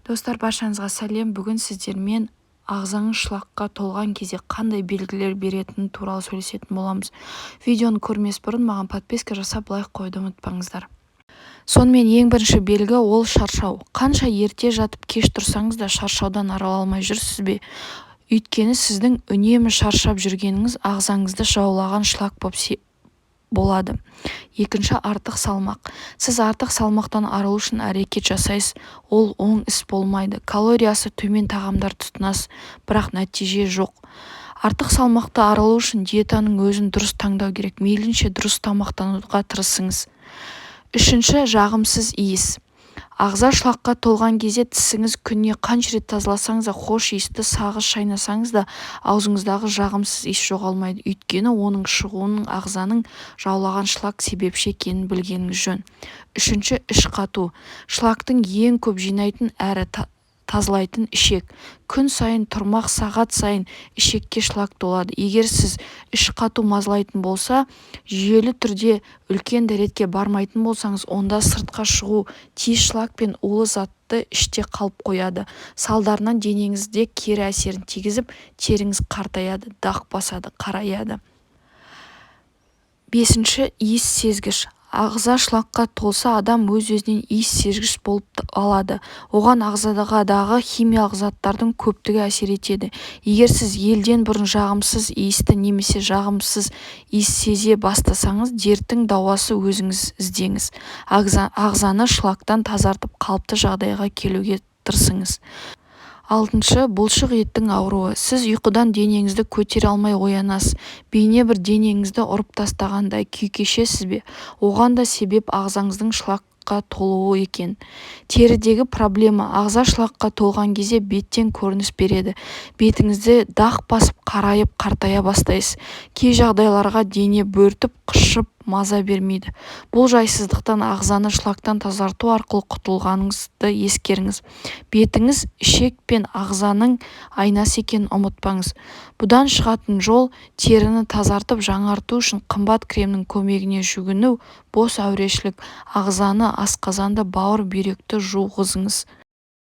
Достар, баршаңызға сәлем! Бүгін сіздермен ағзаңыз шлакқа толған кезде қандай белгілер беретіні туралы сөйлесетін боламыз. Видеоны көрмес бұрын маған подписка жасап, лайк қоюды ұмытпаңыздар. Сонымен, ең бірінші белгі – ол шаршау. Қанша ерте жатып, кеш тұрсаңыз да, шаршаудан арыла алмай жүрсіз бе? Өйткені сіздің үнемі шаршап жүргеніңіз ағзаңызды жаулаған шлак болады. Екінші – артық салмақ. Сіз артық салмақтан арылу үшін әрекет жасайсыз, ол оң іс болмайды. Калориясы төмен тағамдар тұтынасыз, бірақ нәтиже жоқ. Артық салмақты арылу үшін диетаның өзін дұрыс таңдау керек. Мейлінше дұрыс тамақтануға тырысыңыз. Үшінші – жағымсыз иіс. Ағза шлакқа толған кезде тісіңіз күніне қанша рет тазаласаңыз да, хош иісті сағыз шайнасаңыз да, аузыңыздағы жағымсыз иіс жоғалмайды. Өйткені оның шығуының ағзаның жаулаған шлак себепші екенін білгеніңіз жөн. Үшінші – іш қату. Шлактың ең көп жинайтын әрі тазалайтын ішек. Күн сайын тұрмақ, сағат сайын ішекке шлак толады. Егер сіз іш қату мазалайтын болса, жүйелі түрде үлкен дәретке бармайтын болсаңыз, онда сыртқа шығу тиіс шлак пен улы затты іште қалып қояды. Салдарынан денеңізде кері әсерін тигізіп, теріңіз қартаяды, дақ басады, қараяды. Бесінші – иіс сезгіш. Ағза шлакқа толса, адам өз-өзінен иіс сезгіш болып алады. Оған ағзадағы химиялық заттардың көптігі әсер етеді. Егер сіз елден бұрын жағымсыз иісті немесе жағымсыз иіс сезе бастасаңыз, дерттің дауасын өзіңіз іздеңіз. Ағзаны шлактан тазартып, қалыпты жағдайға келуге тырысыңыз. Алтыншы – бұлшық еттің ауруы. Сіз ұйқыдан денеңізді көтере алмай оянасыз. Бейне бір денеңізді ұрып тастағандай күй кешесіз бе? Оған да себеп ағзаңыздың шлакқа толуы екен. Терідегі проблема. Ағза шлакқа толған кезде беттен көрініс береді. Бетіңізде дақ басып, қарайып, қартая бастайсыз. Кей жағдайларға дене бөртіп, қышып, маза бермейді. Бұл жайсыздықтан ағзаны шлактан тазарту арқылы құтылғаныңызды ескеріңіз. Бетіңіз ішек пен ағзаның айнасы екенін ұмытпаңыз. Бұдан шығатын жол – теріні тазартып, жаңарту үшін қымбат кремнің көмегіне жүгіну бос әурешілік. Ағзаны, асқазанды, бауыр, бүйректі жуғызыңыз.